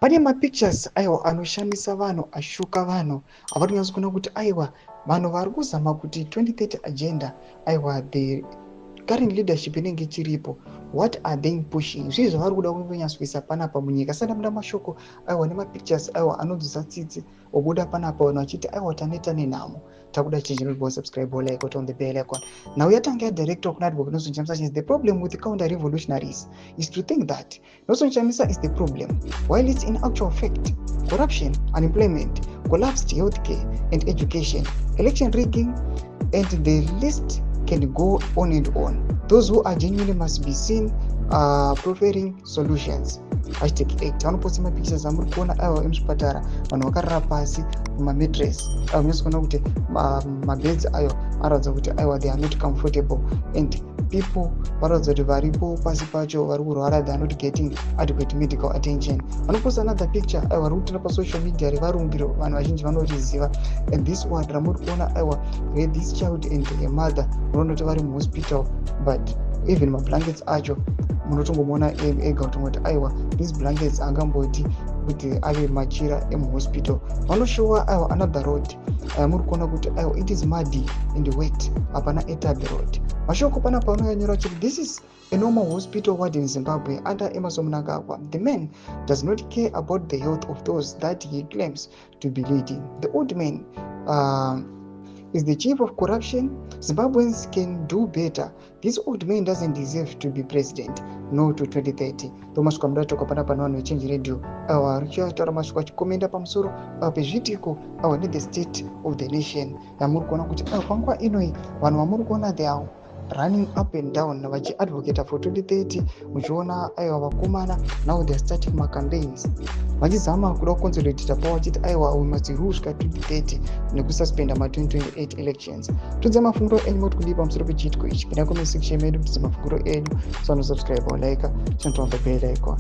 Pane mapictures, aiwa, anoshamisa vanhu, ashuka vanhu, avari kunyatso kuona kuti, aiwa, vanhu vari kuzama kuti 2030 agenda, aiwa, the current leadership inenge ichiripo, what are they pushing? Zvii zvavari kuda kunyatsoisa panapa munyika? Sati ndabuda mashoko, aiwa, nemapictures, aiwa, anonzwisa tsitsi obuda panapa, vanhu vachiti, aiwa, taneta nenhamo, takuda change. Not subscribe, like, on the bell icon. Now yatanga yadirector kuna Advocate Nelson Chamisa chinzi, "The problem with the counter revolutionaries is to think that Nelson Chamisa is the problem, while it's in actual fact corruption, unemployment, collapsed healthcare and education, election rigging, and the list can go on and on. Those who are genuinely must be seen proffering solutions." #8. Vanoposta mapictures amuri kuona, aiwa, emuzvipatara, vanhu vakarara pasi mumamattress. Aiwa, munyatsokuona kuti mabeds ayo anoratidza kuti, aiwa, they are not comfortable, and people varatidza kuti varipo pasi pacho vari kurwara. They are not getting adequate medical attention. Vanoposta another picture, aiwa, vari kutora pasocial media revarungiro, vanhu vazhinji vanoriziva. And this one ramuri kuona, aiwa, this child and her mother, munoona kuti vari muhospital, but even mablankets acho munotongomuona ega kutongoti, aiwa, these blankets angamboti kuti ave machira emuhospital. Vanoshowa, aiwa, another road. Muri kuona kuti, aiwa, it is muddy and wet, hapana etarred road. Mashoko panapa anonyanyora chiti, "This is a normal hospital ward in Zimbabwe under Emmerson Mnangagwa. The man does not care about the health of those that he claims to be leading. The old man is the chief of corruption. Zimbabweans can do better. This old man doesn't deserve to be president. No to 2030." Ndo masvika mudatoka panapa nevanhu vechange Radio, awa richiataura masviko achikomenda pamusoro pezviitiko, awa, nethe state of the nation yamuri kuona kuti, aiwa, panguva inoi vanhu vamuri kuona, they are running up and down vachiadvocata for 2030. Muchiona, aiwa, vakomana, now they are starting macampaigns vachizama kuda kuconsolidata power, vachiti, aiwa, we must rule svika 2030 nekususpenda ma2028 elections. Tudze mafungiro enyu, moti kudii pamusoro pechiitiko ichi? Pinda comment section medu, tudze mafungiro enyu. So anosubscribe, like, turn on the bell icon.